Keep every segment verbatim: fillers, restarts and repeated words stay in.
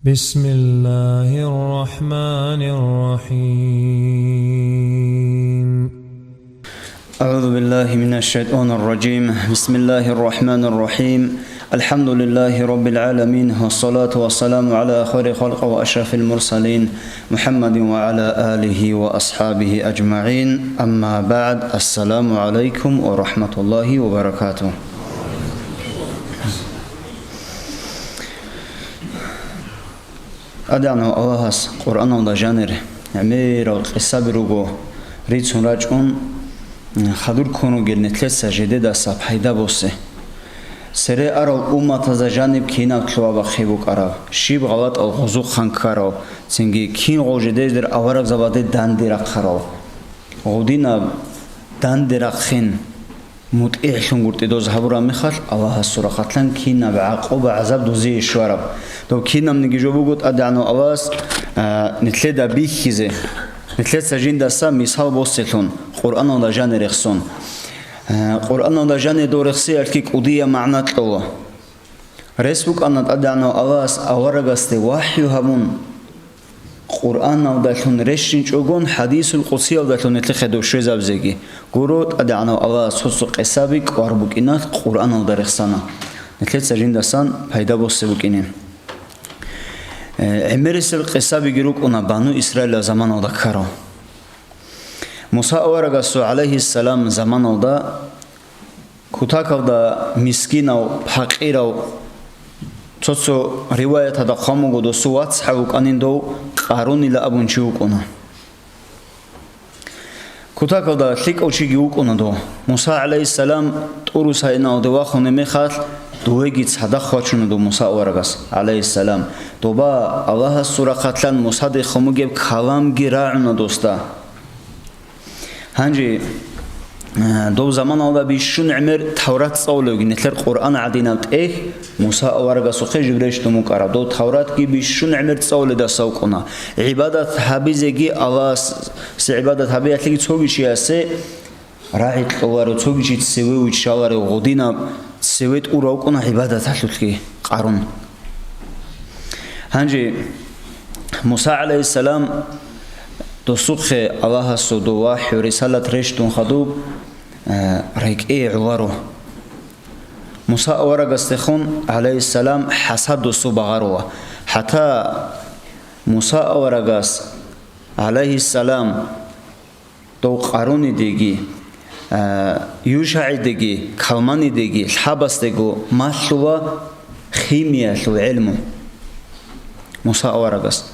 بسم الله الرحمن الرحيم. أعوذ بالله من الشيطان الرجيم. بسم الله الرحمن الرحيم. الحمد لله رب العالمين، والصلاة والسلام على خير خلق وأشرف المرسلين، محمد وعلى آله وأصحابه أجمعين. أما بعد، السلام عليكم ورحمة الله وبركاته. ТӀадегӀанав Аллагьас Къуръаналда жанир гӀемерал къисаби руго, рицун рачӀун, хадур ккун ругел нилъеца жидедаса пайда босе. Цере арал умматазда жаниб кинаб лъугьа-бахъи букӀараб, щиб гъалатӀал гъозухъан ккарав, цинги кин гъов жидездер аварагзабаде данде рахъарал. Гъудинаб данде рахъин мутӀигӀлъун гуртӀи доз гьабураб мехалъ, Аллагьасул рахъалъан кинаб гӀакъуба-гӀазаб дозие щвараб. Дов кинабниги жо буго ТӀадегӀанав Аллагьас, а, нилъеда бихьизе, нилъеца жиндаса мисал боселъун, Къуръаналда жанир рехсон. А, Къуръаналда жанир дов рехсиялъги кӀудияб магӀна кьола. Рес букӀана ТӀадегӀанав Аллагьас аварагасде вахӀю гьабун, Къуръаналдалъун рещинчӀогон, хӀадисул къудсиялдалъун нилъехъе дов щвезабизеги. Гуро, ТӀадегӀанав Аллагьас цо-цо къисаби кӀвар букӀиналъ Къуръаналда рехсана, нилъеца жиндасан пайда босе букӀине. Э, гӀемерисел къисабиги рукӀуна Бану Исраилил заманалда ккарав. Муса аварагасул, гӀалайгьиссалам, заманалда кутакалда мискинав, пакъирав, цо-цо риваяталда хъван буго, досул вацгӀав вукӀанин дов Къарунила абун чи вукӀуна. Кутакалда лъикӀав чиги вукӀуна дов. Муса, гӀалайгьиссалам, ТӀурусайналде вахунеб мехалъ, довеги цадахъ вачуна дов Муса аварагас, гӀалайгьиссалам. Доба Аллагьасул рахъалъан Мусадехун бугеб каламги рагӀуна досда. Гьанже, э, доб заманалда бищун гӀемер Таврат цӀалулевги, нилъер Къуръан гӀадинаб тӀехь Муса аварагасухъе жиб рещтӀун букӀараб. Доб Тавратги бищун гӀемер цӀалуледаса вукӀуна. ГӀибадат гьабизеги Аллагьасе гӀибадат гьабиялъеги цоги чиясе рагӀи кьоларо, цоги чи цеве виччаларо, гъудинаб цеве тӀура вукӀуна гӀибадаталъулъги Къарун. Гьанже Муса, гӀалайгьиссалам, досухъе Аллагьасул дов вахӀю, рисалат рещтӀун хадуб, э, рекӀее гӀоларо. Муса аварагасдехун, гӀалайгьиссалам, хӀасад досул багъарула. ХӀатта Муса аварагас, гӀалайгьиссалам, дов Къарунидеги, а, ЮшагӀидеги, Калманидеги, лъабасдего малъула химиялъул гӀелму. Муса аварагас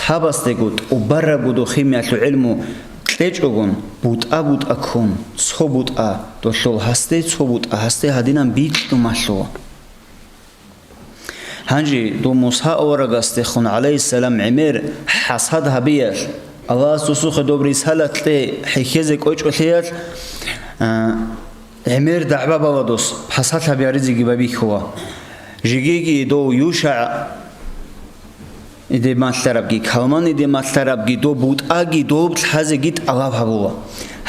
лъабасдего тӀубарабго дов химиялъул гӀелму кьечӀогон, бутӀа-бутӀа ккун, цо бутӀа долъул гьасде, цо бутӀа гьасде гьадинан бикьун малъула. Гьанже дов Муса аварагасдехун, гӀалайгьиссалам, гӀемер хӀасад гьабиялъ, Аллагьас досухъе доб рисалат кьей хӀехьезе кӀвечӀолъиялъ, а, гӀемер дагӀба бала дос, пасалъ гьаби гьаризеги байбихьула. Жегиги дов ЮшагӀ иде малъарабги, Калманиде малъарабги, доб бутӀаги доб лъазеги тӀалаб гьабула.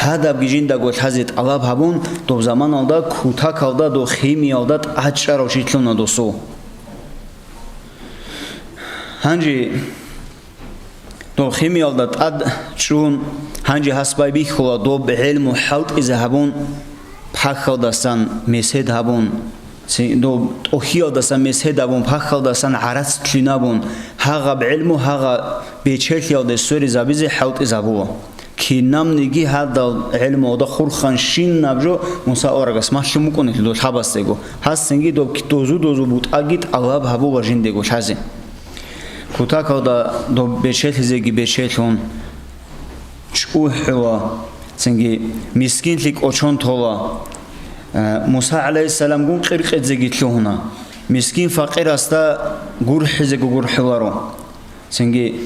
Гьадабги жиндаго лъазе тӀалаб гьабун, доб заманалда кутакалда дов химиялда тӀад чӀарав чи лъуна досул. Гьанже дов химиялда тӀад чӀун, гьанже гьас байбихьула доб гӀелму хӀалтӀизе гьабун, пахьалдасан месед гьабун, ци-, доб тӀохьиялдасан месед гьабун, пахьалдасан гӀарац лъинабун, гьагъаб гӀелму гьагъа бечелъиялде сверизабизе хӀалтӀизабула. Кинабниги гьадал гӀелмуялда хурханщинаб жо Муса аварагас малъун букӀунелъул дол лъабасдего. Гьасцинги доб дозу-дозу бутӀаги тӀалаб гьабула жиндего лъазе. Кутакалда доб бечелъизеги бечелъун, чӀухӀула, цинги мискинлъи кӀочон тола. Э, Муса гӀалайгьиссаламгун къиркъизеги лъугьуна. Мискин-факъирасда гурхӀизего гурхӀуларо. Цинги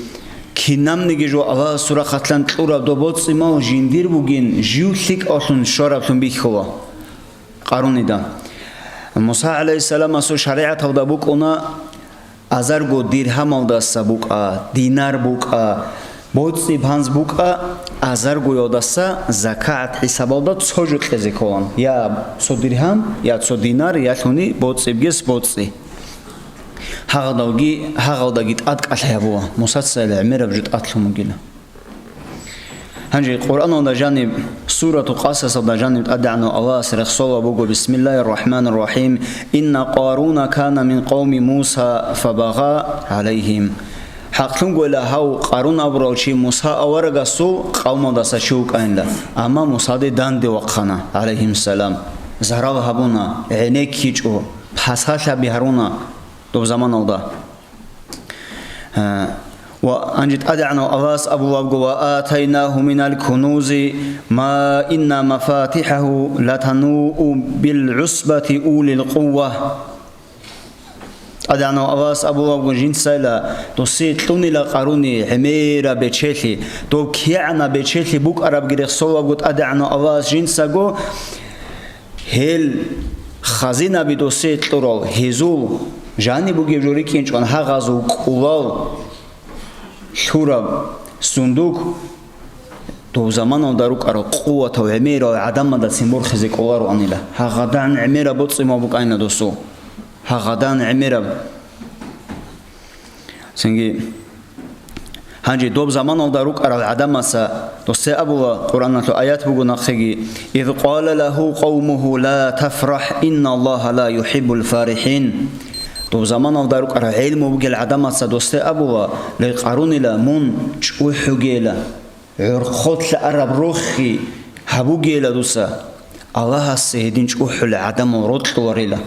кинабниги жо Аллагьасул рахъалъан кьураб доб боцӀи-мал жиндир бугин, жив лъикӀавлъун щвараблъун бихьула Къарунида. Муса гӀалайгьиссаламасул шаригӀаталда букӀуна, азарго диргьамалдаса букӀа, динар букӀа, боцӀи-панз букӀа, азаргоялдаса закагӀат хӀисабалда цо жо кьезе кколан, я цо диргьам, я цо динар, я лъуни боцӀи-бгес боцӀи. Гьагъалги, гьагъалдаги тӀадкӀалъи гьабула, Мусацайила гӀемераб жо тӀадлъун бугила. Гьанже Къуръаналда жаниб, Сурату Къасасалда жаниб ТӀадегӀанав Аллагьас рехсола буго: «Бисмиллагьир рахӀманир рахӀим. Инна Къаруна кана мин къавми Муса фабагъа гӀалайгьим». ХӀакълъунгойила гьав Къарун абурав чи Муса аварагасул къавмалдаса чи вукӀанила, амма Мусаде данде вахъана, гӀалайгьиссалам, зарал гьабуна, гӀенеккичӀо, пасалъаби гьаруна доб заманалда. Гьа, ва гьанже ТӀадегӀанав Аллагьас абулабго: «Ва атайнагьу минал кунузи ма инна мафатихӀагьу латануу бил гӀусбати улил къувва». ТӀадегӀанав Аллагьас абулабго жинцайила, досие кьунила Къаруни гӀемераб бечелъи, доб кигӀанаб бечелъи букӀарабги рехсолабго ТӀадегӀанав Аллагьас жинцаго, гьел хазинаби досие кьурал, гьезул жаниб бугеб жо рикӀкӀинчӀун гьагъазул кӀулал лъураб сундук дов заманалда рукӀарал къуватав гӀемерал гӀадамалдацин борхизе кӀолароанила. Гьагъадан гӀемераб боцӀи-мал букӀанила досул. Гьагъадан гӀемераб. Цинги, гьанже доб заманалда рукӀарал гӀадамаца, досде абула, Къуръаналъул аят буго нахъеги: «Из къала лагьу къавмугьу ла тафрахӀ, инналлагьа ла юхӀиббул фарихӀин». Доб заманалда рукӀарал гӀелму бугел гӀадамаца досде абула: «Ле, Къарунила, мун чӀухӀугейила, гӀорхъолъа араб рохи гьабугейила дуца, Аллагьасе гьедин чӀухӀула гӀадамал рокьуларила».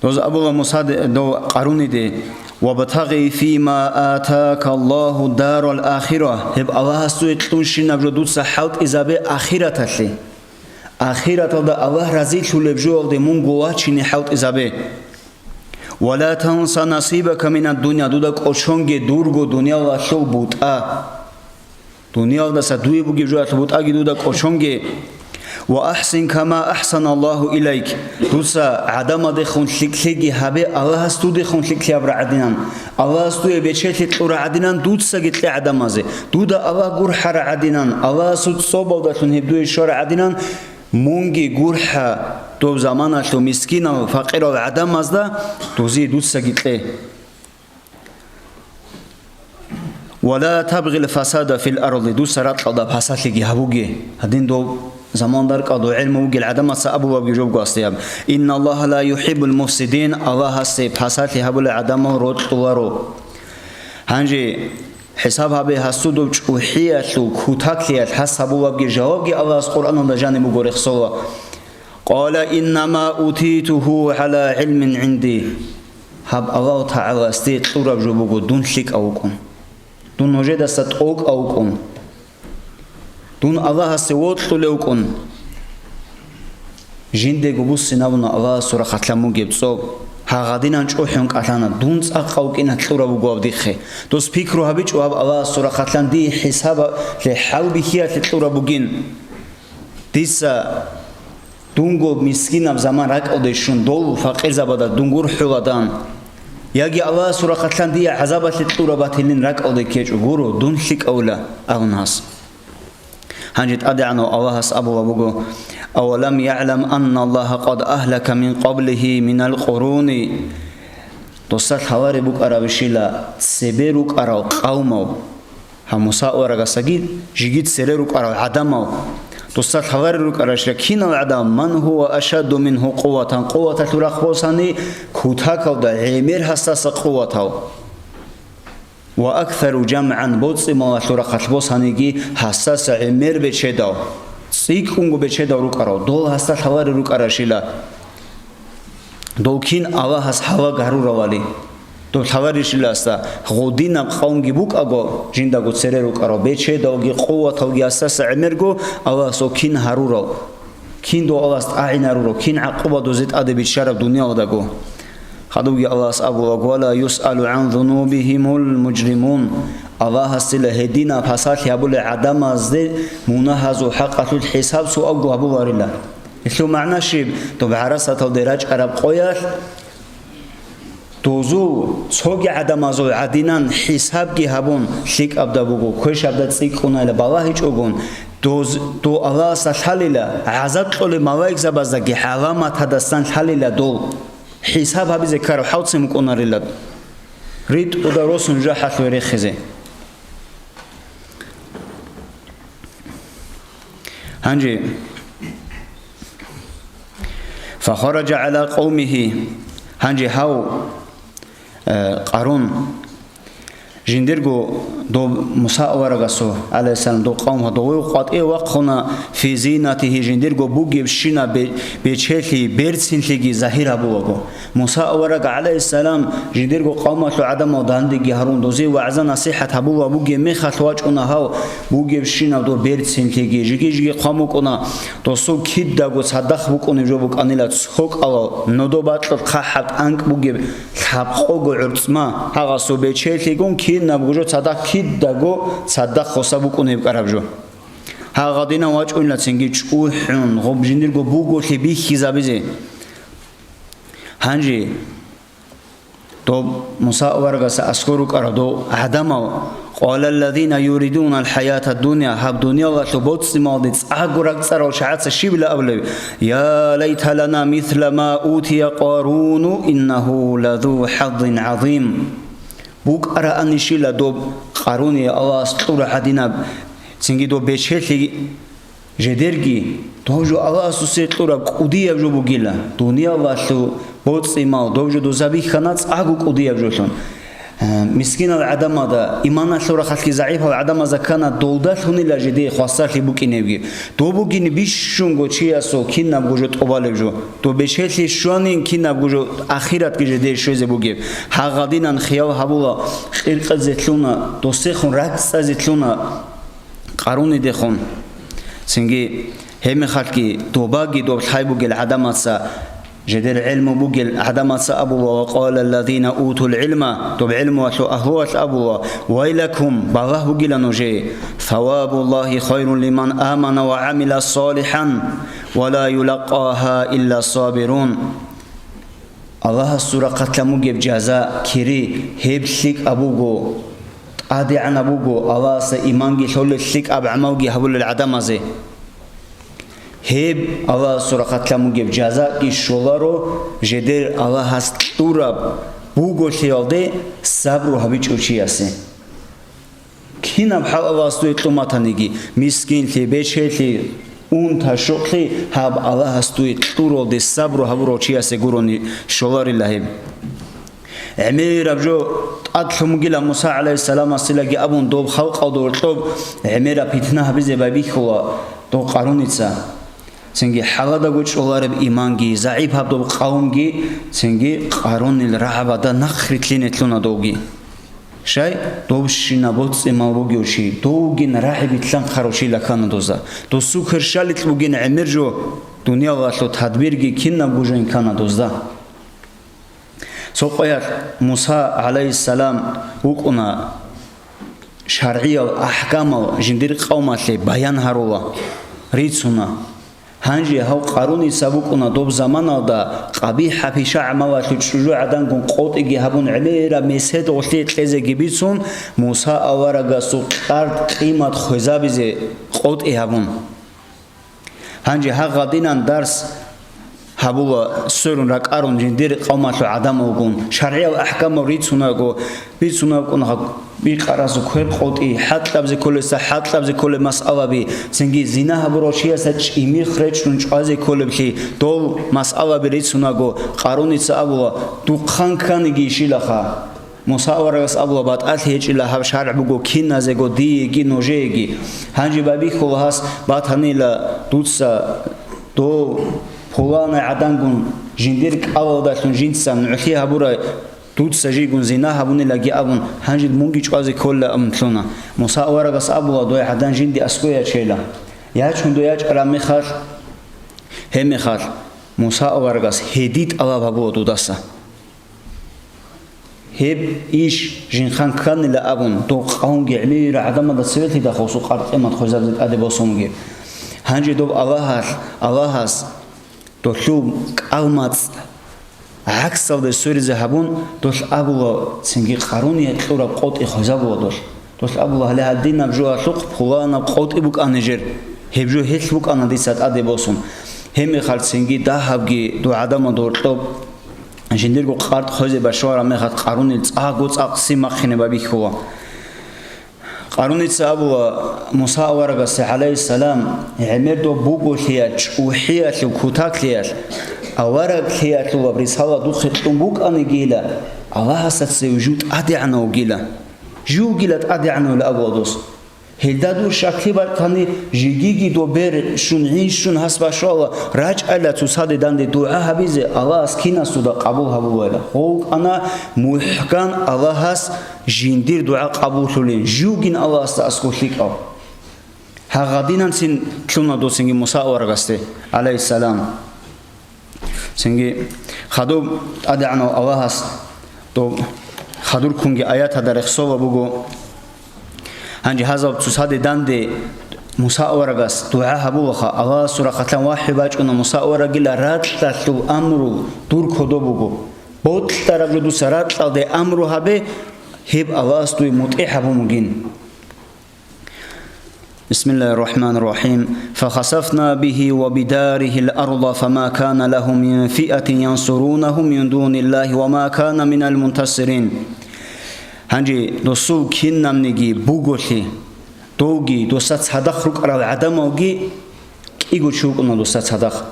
Доз абула Мусаде, дов Къаруниде: «Вабтагъи фима атака Аллагьу дарал ахира», гьеб Аллагьас дуе кьунщинаб жо дуца хӀалтӀизабе ахираталъе. Ахираталда Аллагь разилъулеб жоялде мунго вачине хӀалтӀизабе. «Ва ла танса насибака минад дунья», дуда кӀочонге дурго дуниялалъул бутӀа. Дуниялдаса дуе бугеб жоялъул бутӀаги дуда кӀочонге. «Ва ахӀсин кама ахӀсана Аллагьу илайк». Дуца гӀадамалдехун лъикӀлъиги гьабе, Аллагьас дудехун лъикӀлъи гьабураб гӀадинан. Аллагьас дуе бечелъи кьураб гӀадинан, дуцаги кье гӀадамазе. Дуда Аллагь гурхӀараб гӀадинан, Аллагьасул цӀобалдалъун гьеб дуе щвараб гӀадинан, мунги гурхӀа доб заманалъул мискинал, факъирал гӀадамазда, дозие дуцаги кье. «Ва ла табгъил фасада фил арди», дуца ракьалда пасалъиги гьабуге. Гьадин дов заман даркъалда гӀелму вугел гӀадамаца абулабги жобго аслияб: «Инналлагьа ла юхӀиббул муфсидин», Аллагьасе пасалъи гьабулел гӀадамал рокьуларо. Гьанже хӀисаб гьабе гьасудов чӀухӀиялъул кутаклъиялъ гьас гьабулабги жавабги Аллагьас Къуръаналда жаниб буго рехсола. «Къала иннама утитугьу гӀала гӀилмин гӀинди». Гьаб Аллагьу ТагӀаласде кьураб жо буго дун лъикӀав вукӀун, дун нужедаса тӀокӀав вукӀун, дун Аллагьасе вокьулев вукӀун. Жиндего буссинабуна Аллагьасул рахъалъан бугеб цӀоб, гьагъадинан чӀухӀун кӀалъана, дун цӀакъав вукӀиналъ кьураб буго гьаб дихъе. Дос пикру гьабичӀо, гьаб Аллагьасул рахъалъан дие хӀисабалъе, хӀалбихьиялъе кьураб бугин. Дица дунго мискинаб заман ракӀалде щун, дол факъирзабада дун гурхӀуладан, яги Аллагьасул рахъалъан дие гӀазабалъе кьураб батилин ракӀалде ккечӀо, гуро, дун лъикӀавила, абун гьас. Гьанже ТӀадегӀанав Аллагьас абулаб буго: «Авалам ягӀлам анналлагьа къад агьлака мин къаблигьи минал къуруни». Досда лъалареб букӀарабищила цебе рукӀарал къавмав, гьав Муса аварагасаги жиги цере рукӀарал гӀадамал, досда лъаларел рукӀаращила кинал гӀадамал, «Ман гьува ашадду мингьу къуватан», къуваталъул рахъ босани, кутакалда гӀемер гьасдаса къуватав. «Ва аксару жамгӀан», боцӀи-малалъул рахъалъ босаниги гьасдаса гӀемер бечедав, цӀикӀкӀунго бечедав рукӀарав, дол гьасда лъаларел рукӀаращила. Дов кин Аллагьас гьалаг гьаруралали? Дов лъаларищиласда гъудинаб къавмги букӀаго, жиндаго цере рукӀарал, бечедалги къуваталги гьасдаса гӀемерго Аллагьас дов кин гьарурал? Кин дов Аллагьас тӀагӀинарурал, кин гӀакъуба дозе тӀаде биччараб дуниялдаго? Хадубги Аллагьас абула: «Ва ла юсъалу гӀан зунубигьимул мужримун». Аллагьасила гьединаб пасалъи гьабулел гӀадамазде мунагьазул хӀакъалъулъ хӀисаб-суалго гьабуларила. Гьелъул магӀна щиб? Доб гӀарасаталде рачӀараб къоялъ дозул цоги гӀадамазул гӀадинан хӀисабги гьабун, лъикӀабда буго, квешабда цӀикӀкӀунайила балагьичӀогун, Доз-, дов Аллагьасда лъалила, гӀазаб кьолеб малаикзабаздаги гӀаламатадасан лъалила дол. ХӀисаб гьабизе ккараб хӀалцин букӀунарила. РитӀуда росун жахӀалъуй рехизе. Гьанже, фахараджа гӀала къавмигьи, гьанже гьав, э, Къарун, жиндирго доб Муса аварагасул, гӀалайгьиссалам, доб къавму, дове къватӀиве вахъуна, фи зинатигьи, жиндирго бугебщина бе-, бечелъи, берцинлъиги загьир гьабулаго. Муса авараг, гӀалайгьиссалам, жиндирго къавмалъул гӀадамал дандеги гьарун, дозе вагӀза-насихӀат гьабула бугеб мехалъ вачӀуна гьав, бугебщинаб доб берцинлъиги, жиги-жиги хъван букӀуна, досул кидаго цадахъ букӀунеб жо букӀанила цо кӀалал, нодо бакьул хъахӀаб тӀанкӀ бугеб лъабкъого гӀурцӀма, гьагъасул бечелъигун кинабго жо цадахъ кидаго цадахъ хоса букӀунеб кӀараб жо. Гьагъадинав вачӀунила цинги чӀухӀун, гъоб жиндирго буголъи бихьизабизе. Гьанже доб Муса аварагасда аскӀор рукӀарал дов гӀадамал, къала аллазина юридуна алхӀаятад дунъя, гьаб дуниялалъул боцӀи-малде цӀакъго ракӀцӀарал чагӀаца щибила абулеб: «Я лайта лана мисла ма утия Къаруну, иннагьу лазу хӀаззин гӀазим». БукӀараанищила доб Къаруни Аллагьас кьура гьадинаб, цинги доб бечелъи Жедерги, дов жо Аллагьасусе кьураб кӀудияб жо бугила, дуниялалъул боцӀи-мал, дов жо доза бихьана цӀакъго кӀудияб жолъун. Э, мискинал гӀадамазда, иманалъул рахъалъги загӀипал гӀадамазда ккана долдалъунила жидее хвасарлъи букӀинебги. Дов бугин бищунго чиясул кинабго жо тӀубалеб жо. Дов бечелъи щванин кинабго жо ахиратги жидее щвезе бугеб. Гьагъадинан хиял гьабула, къиркъазелъуна, досехун ракӀцӀазелъуна. Къарунидехун. Цинги гьебмехалъги добаги доб лъай бугел гӀадамаца, жедер гӀелму бугел гӀадамаца абула: «Ва къала аллазина утул гӀилма», доб гӀелмуялъул агьлуялъ абула: «Вайлакум, балагь бугила нужее, савабуллагьи хайрун лиман амана ва гӀамила салихӀан, ва ла юлаккаха илла сабирун». Аллагьасул рахъалъан бугеб жаза, кири, гьеб лъикӀаб буго, тӀадегӀанаб буго Аллагьасда иманги лъолел лъикӀаб гӀамалги гьабулел гӀадамазе. Гьеб Аллагьасул рахъалъан бугеб жазаги щоларо жедер Аллагьас кьураб буголъиялде сабру гьабичӀев чиясе. Кинаб хӀал Аллагьас дуе кьун батаниги, мискинлъи, бечелъи, унта-щукълъи, гьаб Аллагьас дуе кьуралде сабру гьабурав чиясе гурони щоларила гьеб. ГӀемераб жо тӀад лъун бугила Муса гӀалайгьиссаламасилаги абун, доб халкъалда гьоркьоб гӀемераб питна гьабизе байбихьула дов Къаруница. Цинги хӀаладаго чӀолареб иманги, загӀипаб доб къавмги, цинги Къарунил рагӀабада нахърилълъине лъуна довги. Щай, довщина боцӀи-мал бугев чи, довгин рагӀи билълъанхъарав чи лакана доза. Досул кверщалилъ бугин гӀемер жо, дуниялалъул тадбирги кинабго жо инкана дозда. Цо къоялъ Муса гӀалайгьиссалам вукӀуна, шаргӀиял ахӀкамал жиндир къавмалъе баян гьарула, рицуна. Гьанже гьав Къаруница вукӀуна доб заманалда, къабихӀа-пиша гӀамалалъул чӀужугӀадангун къотӀиги гьабун, гӀемераб месед гъолъие кьезеги бицун, Муса аварагасул къард-къимат хвезабизе къотӀи гьабун. Гьанже гьагъадинан дарс гьабула сверун ракӀарун жиндир къавмалъул гӀадамалгун, шаргӀиял ахӀкамал рицунаго, бицунаб кӀун гьаб-, бикъаразул квер къотӀи, хӀалтӀабзе кколесда хӀалтӀабзе кколеб масъалаби, цинги зина гьабурав чиясда чӀимихъ речӀчӀун чӀвазе кколеблъи, дол масъалаби рицунаго, Къаруница абула: «Духъан кканиги ишилаха». Муса аварагас абула: «БатӀалъи гьечӀила, гьаб шаргӀ буго киназего, диеги нужееги. Гьанже байбихьула гьас, батанила дуца дов пуланай гӀадангун жиндир кӀалалдалъун жинца нугӀлъи гьабурай, дуца жийгун зина гьабунилаги абун, гьанже мунги чӀвазе кколила», — абун лъуна. Муса аварагас абула: «Дой гӀадан жинди аскӀой ячейила. Ячун дой ячӀараб мехалъ, гьеб мехалъ Муса аварагас гьедин тӀалаб гьабула дудаса». Гьеб иш жинхан кканила абун, дов къавмги гӀемерал гӀадамазда цевелъидал хосу къаркъимат хвезабизе тӀаде босунги. Гьанже дов Аллагьас, Аллагьас долъул кӀалмацӀ гӀаксалде сверизе гьабун, долъ абула, цинги Къаруния кьураб къотӀи хвезабула долъ. Долъ абула: «Гьале гьадинаб жоялъухъ пуланаб къотӀи букӀана жер». Гьеб жо гьелъ букӀана дица тӀаде босун. Гьеб мехалъ цинги дагьабги дов гӀадамал доркьоб жиндирго къаркъ хвезе башвараб мехалъ Къарунил цӀакъго цӀакъ симахъине байбихьула. Къаруница абула Муса аварагасе, гӀалайгьиссалам, гӀемер доб буголъиялъ, чӀухӀиялъул кутаклъиялъ, авараглъиялъулаб рисала духъе кьун букӀанигила, Аллагьасда цеве жив тӀадегӀанав вугила. Жив вугила тӀадегӀанавила абула дос. Гьелда дур щаклъи бакӀани, жегиги добер щун, гӀин щун гьас башвала, рачӀайла цоцаде данде дугӀа гьабизе, Аллагьас кинасуда къабул гьабулайла. Гъов вукӀана мухӀкан Аллагьас жиндир дугӀа къабуллъулин, живгин Аллагьасда аскӀов лъикӀав. Гьагъадинанцин лъуна досинги Муса аварагасде, гӀалайгьиссалам. Цинги хадуб ТӀадегӀанав Аллагьас доб хадурккунги аятада рехсола буго. Гьанже гьазаб цоцаде данде Муса аварагас дугӀа гьабулаха, Аллагьасул рахъалъан вахӀю бачӀуна Муса аварагила ракьалъул амру дур кодоб буго. Бокьараб жо дуца ракьалде амру гьабе, гьеб Аллагьас дуе мутӀигӀ гьабун бугин. بسم الله الرحمن الرحيم. فخسفنا به وبداره الأرض فما كان له من فئة ينصرونه من دون الله وما كان من المنتصرين. Гьанже досул кинабниги буголъи, довги, доса цадахъ рукӀарал гӀадамалги, кӀиго чи вукӀуна досда цадахъ.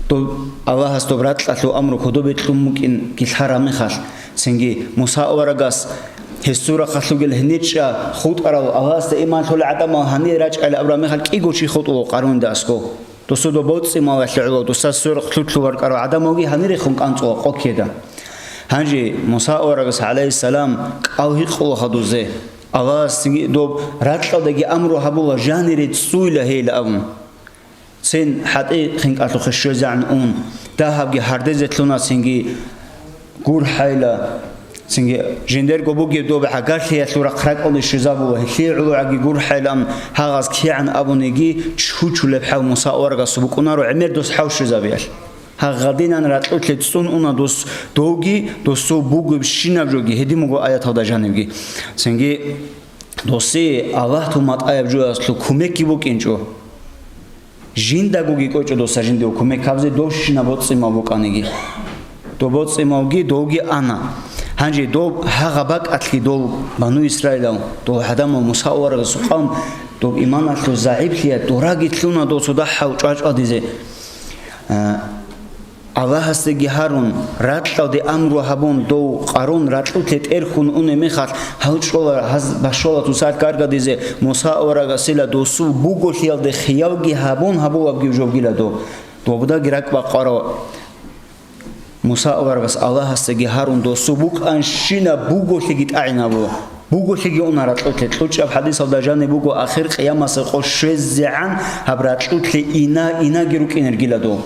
Доб Аллагьас доб ракьалъул амру кодобе кьун букӀин килъараб мехалъ, цинги Муса аварагас гьесул рахъалъугел гьенир чӀа хутӀарал Аллагьасда иман лъолел гӀадамал гьанир рачӀайилан абураб мехалъ кӀиго чи хутӀула Къарунда аскӀов. Досуда боцӀи-малалъе гӀоло, доса сверухъ лъутлъул варкӀарал гӀадамалги гьанир рехун кӀанцӀула къоккеда. Гьанже Муса аварагас, гӀалайгьиссалам, кӀал гьикъула хадузе. Аллагьас цинги доб ракьалдаги амру гьабула жанире цӀуйла гьейла абун. Цин хӀатӀи хинкӀалъухъе щвезегӀан ун, дагьабги гьардезе лъуна, цинги гурхӀайла, цинги жиндерго бугеб доб гӀагарлъиялъул рахъ ракӀалде щвезабула, гьелъие гӀоло гӀаги гурхӀайла ан гьагъаз кигӀан абуниги чучулеб хӀал Муса аварагасул букӀунаро гӀемер дос хӀав щвезабиялъ. Гьагъадинан ракьулъе цӀун уна дос довги, досул бугебщинаб жоги, гьедин буго аяталда жанибги. Цинги досие Аллагьтул матӀаяб жоялъул кумекги букӀинчӀо. Жиндагоги кӀочӀо доса жиндего кумек гьабзе, довщинаб боцӀи-мал букӀаниги. Доб боцӀи-малги довги ана. Гьанже доб гьагъа бакӀалъги дол Бану Исраилал, дол гӀадамал Муса аварагасул къавм, доб иманалъул загӀиплъият дораги лъуна дол цо дагьав чӀвачӀвадизе. А, Аллагьасдаги гьарун, ракьалде амру гьабун, дов Къарун ракьулъе тӀерхьун унеб мехалъ, гьав чӀвала, гьаз башвала цоцалъ гаргадизе, Муса аварагасила досул буголъиялде хиялги гьабун гьабулабги жобгила дов. Добдаги ракӀ бакъаро. Муса аварагас Аллагьасдаги гьарун досул букӀанщинаб буголъиги тӀагӀинабула. Буголъиги уна ракьулъе. КьучӀаб хӀадисалда жаниб буго, ахир къиямасеб къо щвезегӀан гьаб ракьулъе ина-инаги рукӀинергила дов.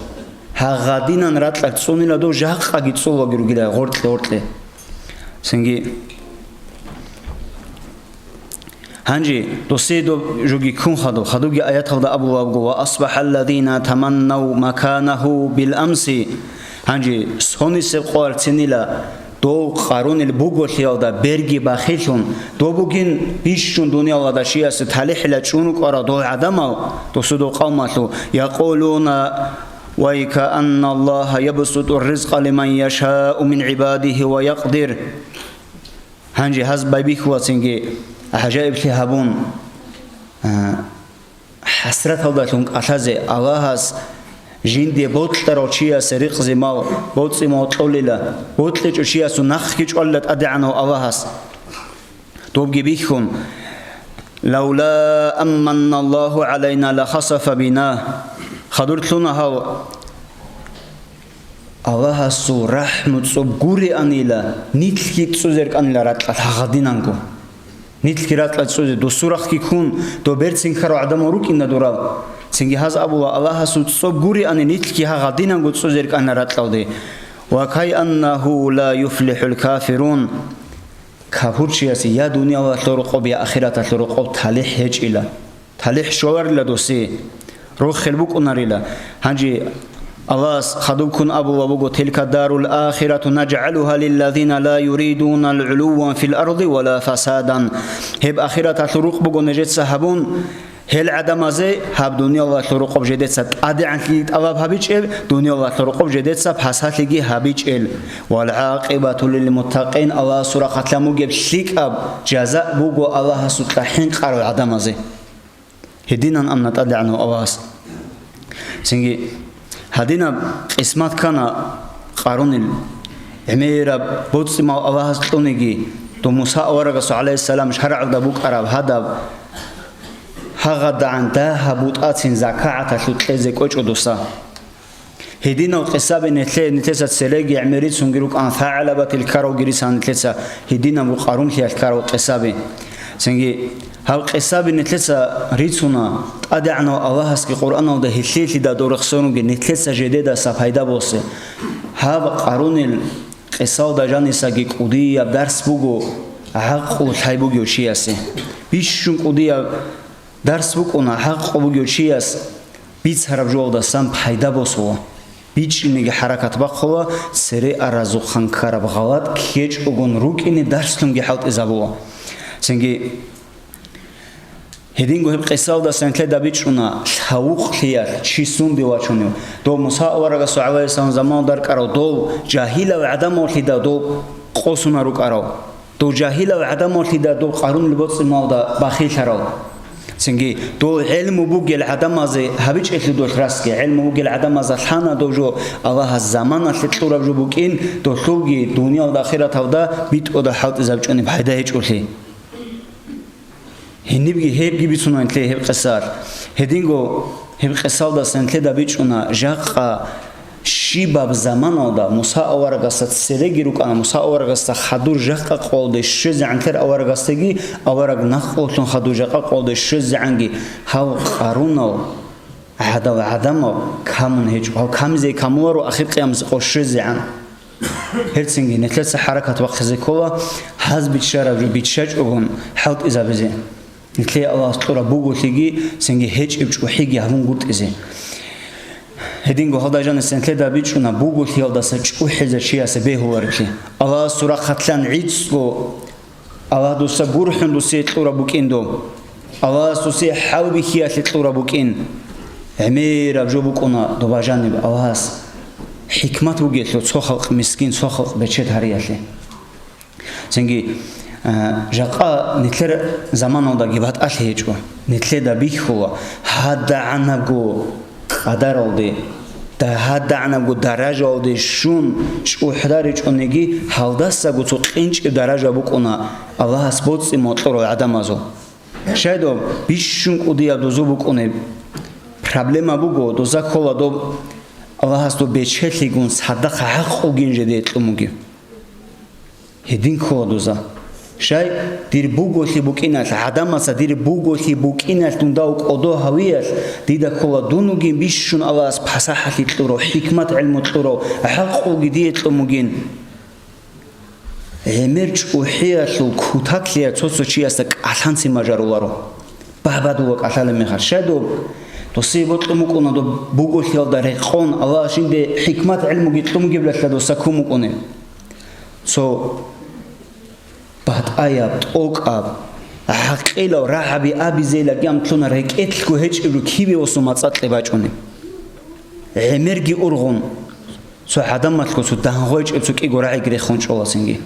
Гьагъадинан ракьалъ цӀунила дов, жакъаги цӀулаги ругила гъоркье-гъоркье. Цинги гьанже досие доб жоги ккун хадуб, хадубги аяталда абулабго: «Ва асбахӀалладина таманнав маканагьу бил амси». Гьанже сонисеб къоялъ цинила дов Къарунил буголъиялда берги бахилъун, дов бугин бищун дуниялалда чиясе талихӀила чӀун рукӀарал дов гӀадамал, досудул къавмалъул, якъулуна: «Вай каанналлагьа ябсуту рризкъа лиман яшау мин гӀибадигьи ва якъдир». Гьанже гьаз байбихьула цинги гӀажаиблъи гьабун, а, хӀасраталдалъун кӀалъазе, Аллагьас жинде бокьарав чиясе ризкъи-мал, боцӀи-мал кьолила, бокьичӀо чиясул нахъги чӀвалила ТӀадегӀанав Аллагьас. Добги бихьун: «Лавла амманналлагьу гӀалайна лахасафа бина». Хадур лъуна гьав Аллагьасул рахӀму цӀоб гурианила, нилъги цӀузе рекӀанила ракьалъ гьагъадинанго. Нилъги ракьалъ цӀузе, досул рахъги ккун, доб берцин ккарал гӀадамал рукӀина дурал. Цинги гьаз абула: «Аллагьасул цӀоб гуриани, нилъги гьагъадинанго цӀузе рекӀанила ракьалде». «Ва кайаннагьу ла юфлихӀул кафирун». Капурчиясе я дуниялалъул рокъоб, я ахираталъул рокъоб талихӀ гьечӀила. ТалихӀ щоларила досе, рохел букӀунарила. Гьанже Аллагьас хадубккун абула буго: «Тилка дарул ахирату наджгӀалугьа лиллазина ла юридуна гӀулувван фил арди ва ла фасадан». Гьеб ахираталъул рукъ буго нижеца гьабун, Гьел гӀадамазе гьаб дуниялалъул рокъоб жедеца тӀадегӀанлъи тӀалаб гьабичӀеб, дуниялалъул рокъоб жедеца пасалъиги гьабичӀел. «Вал гӀакъибату лил муттакъин», Аллагьасул рахъалъан бугеб лъикӀаб жаза буго Аллагьасукьа хӀинкъарал гӀадамазе. Гьединан амна ТӀадегӀанав Аллагьас. Цинги гьадинаб къисмат ккана Къарунил. ГӀемераб боцӀи-мал Аллагьас кьуниги, дов Муса аварагасул, гӀалайгьиссалам, шаргӀалда букӀараб гьадаб, гьагъадагӀан дагьаб бутӀацин закагӀаталъул кьезе кӀвечӀо дуса. Гьединал къисаби нилъе-, нилъеца цереги гӀемерицунги рукӀан, СагӀалабатил ккаравги рицан нилъеца гьединабго Къарунлъиялъ ккарал къисаби. Цинги гьаб къисаби нилъеца рицуна, ТӀадегӀанав Аллагьасги Къуръаналда гьелъелъидал дов рехсон ругел нилъеца жедедаса пайда босе. Гьаб Къарунил къисалда жанисаги кӀудияб дарс буго гӀакълу лъай бугев чиясе. Бищун кӀудияб дарс букӀуна, гӀакълу бугев чияс бицараб жоялдасан пайда босула. БичӀчӀинеги хӀаракат бахъула, цере аразухъан ккараб гъалатӀ ккечӀогун рукӀине дарслъунги хӀалтӀизабула. Цинги гьединго гьеб къисалдаса нилъеда бичӀчӀуна лъавукълъиялъ чи сунде вачунев. Дов Муса аварагасул, гӀалайгьиссалам, заман даркӀарав, дов жагьилав гӀадамавлъида дов къосуна рукӀарав. Дов жагьилав гӀадамавлъида дов Къарунил боцӀи-малда бахиллъарав. Цинги дов гӀелму бугел гӀадамазе гьабичӀелъул дов расги, гӀелму бугел гӀадамазда лъана дов жо Аллагьас заманалъе кьураб жо букӀин, долъулги дуниялда ахираталда битӀуда хӀалтӀизабичӀони пайда гьечӀолъи. Гьенибги гьебги бицуна нилъее гьеб къисал. Гьединго гьеб къисалдаса нилъеда бичӀчӀуна жакъа щибаб заманалда Муса аварагасда цереги рукӀана, Муса аварагасда хадур жакъа къолде щвезегӀан, нилъер аварагасдаги, авараг нахъвугьлъун хадур жакъа къолде щвезегӀанги гьав Къарунав гӀадав гӀадамав камун гьечӀо, гьав камизе камуларо ахир къиямасе къо щвезегӀан. Гьерцинги нилъеца хӀаракат бахъизе ккола, гьаз биччараб жо биччачӀогун хӀалтӀизабизе. Нилъее Аллагьас кьураб буголъиги, цинги гьечӀеб чӀухӀиги гьабунгутӀизе. Гьединго гьалда жаниса нилъеда бичӀчӀуна буголъиялдаса чӀухӀизе чиясе бегьулареблъи. Аллагьасул рахъалъан гӀицӀго Аллагь дуса гурхӀун дусие кьураб букӀин доб. Аллагьас дусие хӀалбихьиялъе кьураб букӀин. ГӀемераб жо букӀуна доба жаниб Аллагьас хӀикмат бугелъул цо халкъ мискин, цо халкъ бечед гьариялъе. Цинги, а, жакъа нилъер заманалдаги батӀалъи гьечӀо. Нилъеда бихьула гьадагӀанабго къадаралде, гьадагӀанабго даражалде щун чӀухӀдаричӀониги, гьалдасаго цо къинчӀеб даража букӀуна Аллагьас боцӀи-мал кьурал гӀадамазул. Щайдо бищун кӀудияб дозу букӀунеб. Проблема буго, доза ккола доб Аллагьас доб бечелъигун цадахъ гӀакълугин жеде кьун бугеб. Гьедин ккола доза. Щай, дир буголъи букӀиналъ, гӀадамаца дир буголъи букӀиналъ дунда кӀодо гьавиялъ, дида ккола дун вугин бищун Аллагьас пасахӀалъи кьурав, хӀикмат-гӀилму кьурав, гӀакълуги дие кьун бугин. ГӀемер чӀухӀиялъул кутаклъия цо-цо чиясда кӀалъанцин мажаруларо. Багьбадула кӀалъалеб мехалъ. Щай доб? Досие бокьун букӀуна доб буголъиялда рекъон, Аллагьас жинде хӀикмат-гӀилмуги кьун бугеб ралъа доса ккун букӀунеб. Цо батӀаяб, тӀокӀаб, гӀакъилав рагӀаби абизейила гьанлъуна рекӀелъго гьечӀеб жо кибе восун мацӀа кье бачӀунеб. ГӀемерги ургъун, цо гӀадамалъго цо дагьгъвечӀеб цо кӀиго рагӀиги рехун чӀоласинги.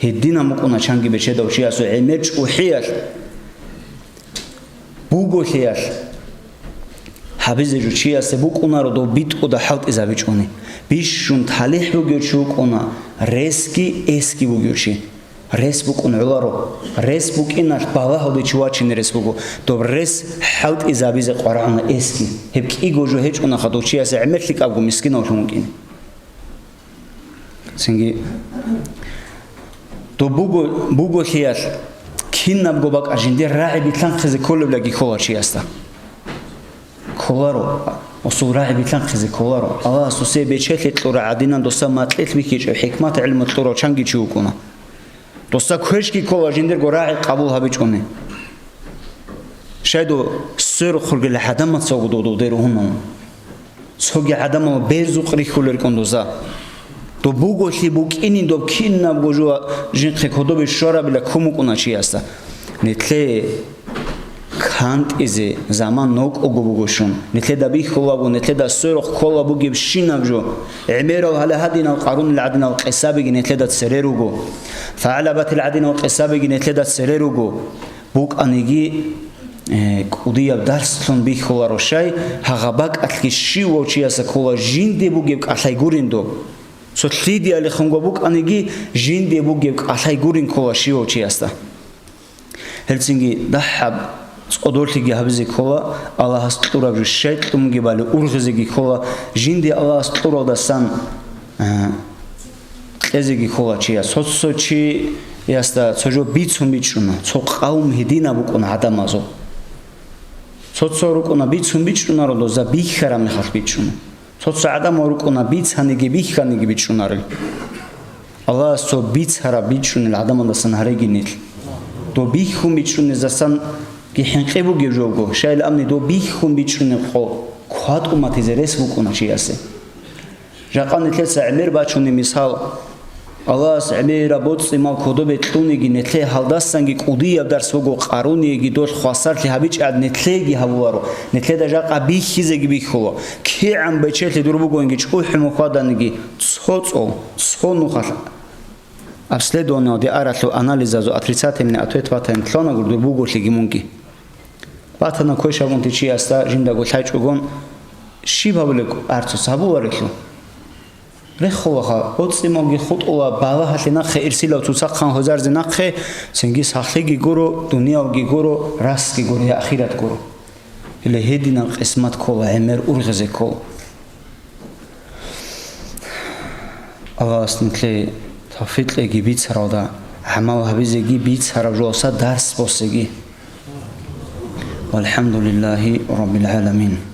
Гьединан букӀуна чанги бечедав чиясул гӀемер чӀухӀиялъ, буголъиялъ. Гьабизе жо чиясе букӀунаро дов битӀуда хӀалтӀизабичӀони. Бищун талихӀ бугев чи вукӀуна, ресги эсги бугев чи. Рес букӀун гӀоларо. Рес букӀиналъ балагьалде чи вачине рес буго. Доб рес хӀалтӀизабизе къварагӀуна эсги. Гьеб кӀиго жо гьечӀонаха дов чиясе гӀемер лъикӀабго мискинавлъун вукӀине. Цинги доб буго-, буголъиялъ кинабго бакӀа жиндир рагӀи билълъанхъизе кколеблаги ккола чиясда. Кколаро, асул рагӀи билълъанхъизе кколаро. Аллагьас досие бечелъи кьура гӀадинан доса макьилъ бихьичӀев, хӀикмат-гӀилму кьурав чанги чи вукӀуна. Доса квешги ккола жиндирго рагӀи къабул гьабичӀони. Щайдо сверухъ ругел гӀадамацаго додо дерун гьунан. Цоги гӀадамал берзукъ рихьулеркӀун доза. Доб буголъи букӀинин доб кинабго жо жинхъе кодобе щварабила ккун букӀуна чиясда. Нилъее кантӀизе заман нокӀого бугощун, нилъеда бихьулабу, нилъеда сверухъ ккола бугебщинаб жо, гӀемерал гьале гьадинал къарунил гӀадинал къисабиги нилъеда цере руго, фагӀалабатил гӀадинал къисабиги нилъеда цере руго. БукӀаниги, э, кӀудияб дарслъун бихьуларо щай, гьагъа бакӀалъги щивав чияса ккола жинде бугеб кӀалъай гуриндо. Цо лъидиялихунго букӀаниги, жинде бугеб кӀалъай гурин ккола щивав чиясда. Гьелцинги дагьаб цӀодорлъиги гьабизе ккола, Аллагьас кьураб жо щай кьунги бали ургъизеги ккола, жинде Аллагьас кьуралдасан, а, кьезеги ккола чияс. Цо-цо чиясда цо жо бицун бичӀчӀуна, цо къавм гьединаб букӀуна гӀадамазул. Цо-цо рукӀуна бицун бичӀчӀунаро, доза бихьараб мехалъ бичӀчӀуна. Цо-цо гӀадамал рукӀуна бицаниги бихьаниги бичӀчӀунарел. Аллагьас цо бицараб бичӀчӀунел гӀадамалдасан гьареги нилъ. Доб бихьун бичӀчӀунезасанги хӀинкъи бугеб жо буго, щайилабни доб бихьун бичӀчӀунеб къо кватӀун батизе рес букӀуна чиясе. Жакъа нилъеца гӀемер бачунеб мисал, Аллагьас гӀемераб боцӀи-мал кодобе кьуниги, нилъее гьалдасанги кӀудияб дарс буго, къарунеги долъ хвасарлъи гьабичӀеб нилъееги гьабуларо, нилъеда жакъа бихьизеги бихьула. КигӀан бечелъи дур бугониги, чӀухӀи мухьаданиги, цо цӀол, цо нухалъ обследованиялде аралъур, анализазул отрицательный ответ батани лъонагур дур буголъиги мунги. Батана квешабунти чиясда жиндаго лъайчӀогон, щиб гьабулеб арцус гьабуларелъул? Рехулаха, боцӀи-малги хутӀула, балагьалъе нахъе, ирсилав цоцахъан гьозарзе нахъе, цинги сахлъиги гуро, дуниялги гуро, расги гуро, я ахират гуро. Гьеле гьединаб къисмат ккола, гӀемер ургъизе ккола. Аллагьас нилъее тавфикъ кьеги бицаралда, гӀамал гьабизеги бицараб жоялдаса дарс босеги. ВалхӀамдулиллагьи раббил гӀаламин.